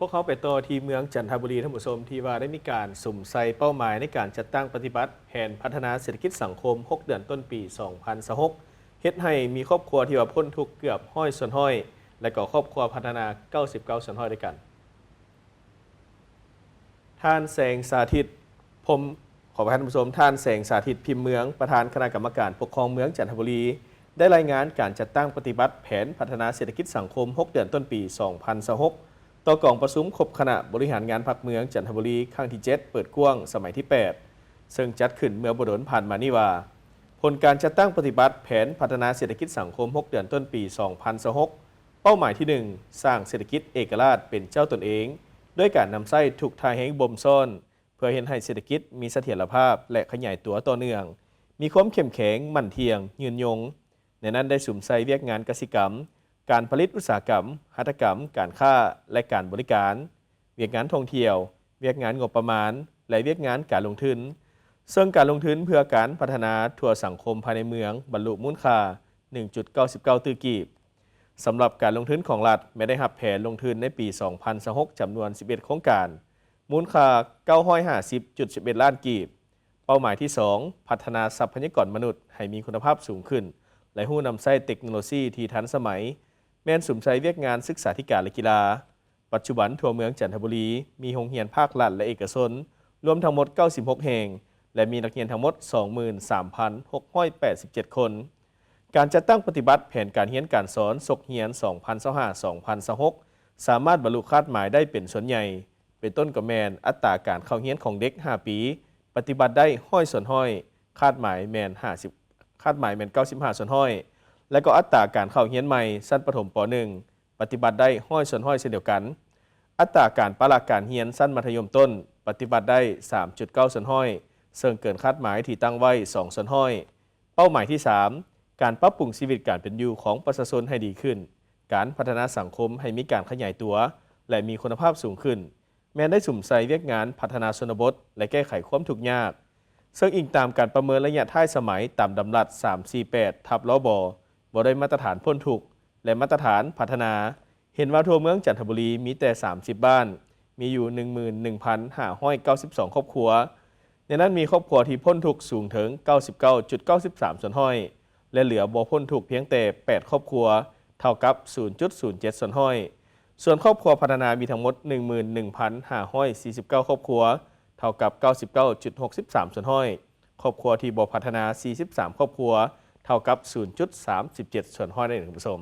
ພວກເຮົາໄປຕໍ່ທີ່ເມືອງຈັນທະບູລີ ທ່ານຜູ້ຊົມ ທີ່ວ່າໄດ້ມີການສຸມໃສ່ເປົ້າໝາຍໃນການຈັດຕັ້ງປະຕິບັດແຜນພັດທະນາເສດຖະກິດສັງຄົມ ຫົກເດືອນຕົ້ນປີ ສອງພັນຊາວຫົກ ເຮັດໃຫ້ມີຄອບຄົວທີ່ວ່າພົ້ນທຸກເກືອບຮ້ອຍສ່ວນຮ້ອຍ ແລະກໍຄອບຄົວພັດທະນາເກົ້າສິບເກົ້າສ່ວນຮ້ອຍດ້ວຍກັນ. ທ່ານ ແສງສາທິດ ພົມ ຂໍອະໄພທ່ານຜູ້ຊົມ, ທ່ານ ແສງສາທິດ ພິມເມືອງ ປະທານຄະນະກຳມະການປົກຄອງເມືອງຈັນທະບູລີ ໄດ້ລາຍງານການຈັດຕັ້ງປະຕິບັດແຜນພັດທະນາເສດຖະກິດສັງຄົມ ຫົກເດືອນຕົ້ນປີ ສອງພັນຊາວຫົກ ຕໍ່ກອງປະຊຸມຄົບຄະນະບໍລິຫານງານພັກເມືອງຈັນທະບູລີ ຄັ້ງທີເຈັດ ເປີດກວ້າງສະໄໝທີແປດ ເຊິ່ງຈັດຂຶ້ນເມື່ອບໍ່ດົນຜ່ານມານີ້ວ່າ ຜົນການຈັດຕັ້ງປະຕິບັດແຜນພັດທະນາເສດຖະກິດສັງຄົມ ຫົກເດືອນຕົ້ນປີ ສອງພັນຊາວຫົກ ເປົ້າໝາຍທີໜຶ່ງ ສ້າງເສດຖະກິດເອກະລາດເປັນເຈົ້າຕົນເອງ ດ້ວຍການນຳໃຊ້ທຸກທ່າແຮງບົ່ມຊ້ອນ ເພື່ອເຮັດໃຫ້ເສດຖະກິດມີສະຖຽນລະພາບ ແລະ ຂະຫຍາຍຕົວຕໍ່ເນື່ອງ, ມີຄວາມເຂັ້ມແຂງ, ໝັ້ນທ່ຽງ, ຍືນຍົງ. ໃນນັ້ນໄດ້ສຸມໃສ່ວຽກງານກະສິກຳ, ການຜະລິດອຸດສາຫະກຳ, ຫັດຖະກຳ, ການຄ້າ ແລະ ການບໍລິການ, ວຽກງານທ່ອງທ່ຽວ, ວຽກງານງົບປະມານ ແລະ ວຽກງານການລົງທຶນ, ເຊິ່ງການລົງທຶນເພື່ອການພັດທະນາທົ່ວສັງຄົມພາຍໃນເມືອງບັນລຸມູນຄ່າ ໜຶ່ງຈຸດເກົ້າສິບເກົ້າຕື້ກີບ. ສຳລັບການລົງທຶນຂອງລັດ ແມ່ນໄດ້ຮັບແຜນລົງທຶນໃນປີສອງພັນຊາວຫົກ ຈຳນວນສິບເອັດໂຄງການ ມູນຄ່າເກົ້າຮ້ອຍຫ້າສິບຈຸດສິບເອັດລ້ານກີບ. ເປົ້າໝາຍທີສອງ ພັດທະນາຊັບພະຍາກອນມະນຸດໃຫ້ມີຄຸນນະພາບສູງຂຶ້ນ ແລະ ຮູ້ນຳໃຊ້ເຕັກໂນໂລຊີທີ່ທັນສະໄໝ ແມ່ນສຸມໃສ່ວຽກງານສຶກສາທິການ ແລະ ກິລາ. ປັດຈຸບັນທົ່ວເມືອງຈັນທະບູລີ ມີໂຮງຮຽນພາກລັດ ແລະ ເອກະຊົນ ລວມທັງໝົດເກົ້າສິບຫົກແຫ່ງ ແລະ ມີນັກຮຽນທັງໝົດສອງໝື່ນສາມພັນຫົກຮ້ອຍແປດສິບເຈັດຄົນ. ການຈັດຕັ້ງປະຕິບັດແຜນການຮຽນການສອນສົກຮຽນ ສອງພັນຊາວຫ້າ ສອງພັນຊາວຫົກ ສາມາດບັນລຸຄາດໝາຍໄດ້ເປັນສ່ວນໃຫຍ່, ເປັນຕົ້ນກໍແມ່ນອັດຕາການເຂົ້າຮຽນຂອງເດັກຫ້າປີ ປະຕິບັດໄດ້ຮ້ອຍສ່ວນຮ້ອຍ, ຄາດໝາຍແມ່ນຫ້າສິບ ຄາດໝາຍແມ່ນເກົ້າສິບຫ້າສ່ວນຮ້ອຍ ແລະ ກໍອັດຕາການເຂົ້າຮຽນໃໝ່ຊັ້ນປະຖົມ ປ.ໜຶ່ງ ປະຕິບັດໄດ້ຮ້ອຍສ່ວນຮ້ອຍເຊັ່ນດຽວກັນ. ອັດຕາການປະລະການຮຽນຊັ້ນມັດທະຍົມຕົ້ນ ປະຕິບັດໄດ້ສາມຈຸດເກົ້າສ່ວນຮ້ອຍ ເຊິ່ງເກີນຄາດໝາຍທີ່ຕັ້ງໄວ້ສອງສ່ວນຮ້ອຍ. ເປົ້າໝາຍທີສາມ ການປັບປຸງຊີວິດການເປັນຢູ່ຂອງປະຊາຊົນໃຫ້ດີຂຶ້ນ, ການພັດທະນາສັງຄົມໃຫ້ມີການຂະຫຍາຍຕົວ ແລະ ມີຄຸນນະພາບສູງຂຶ້ນ ແມ່ນໄດ້ສຸມໃສ່ວຽກງານພັດທະນາຊົນນະບົດ ແລະ ແກ້ໄຂຄວາມທຸກຍາກ, ເຊິ່ງອີງຕາມການປະເມີນໄລຍະທ້າຍສະໄໝຕາມດຳລັດສາມສີ່ແປດ ທັບ ລບ ບໍ່ໄດ້ມາດຕະຖານພົ້ນທຸກ ແລະ ມາດຕະຖານພັດທະນາ ເຫັນວ່າທົ່ວເມືອງຈັນທະບູລີມີແຕ່ສາມສິບບ້ານ, ມີຢູ່ໜຶ່ງໝື່ນໜຶ່ງພັນຫ້າຮ້ອຍເກົ້າສິບສອງຄອບຄົວ. ໃນນັ້ນມີຄອບຄົວທີ່ພົ້ນທຸກສູງເຖິງເກົ້າສິບເກົ້າຈຸດເກົ້າສິບສາມສ່ວນຮ້ອຍ ແລະ ເຫຼືອບໍ່ພົ້ນທຸກພຽງແຕ່ແປດຄອບຄົວ, ເທົ່າກັບສູນຈຸດສູນເຈັດສ່ວນຮ້ອຍ. ສ່ວນຄອບຄົວພັດທະນາມີທັງໝົດໜຶ່ງໝື່ນໜຶ່ງພັນຫ້າຮ້ອຍສີ່ສິບເກົ້າຄອບຄົວ, ເທົ່າກັບເກົ້າສິບເກົ້າຈຸດຫົກສິບສາມສ່ວນຮ້ອຍ. ຄອບຄົວທີ່ບໍ່ພັດທະນາສີ່ສິບສາມຄອບຄົວ, ເທົ່າກັບສູນຈຸດສາມສິບເຈັດສ່ວນຮ້ອຍນັ້ນເອງ ທ່ານຜູ້ຊົມ.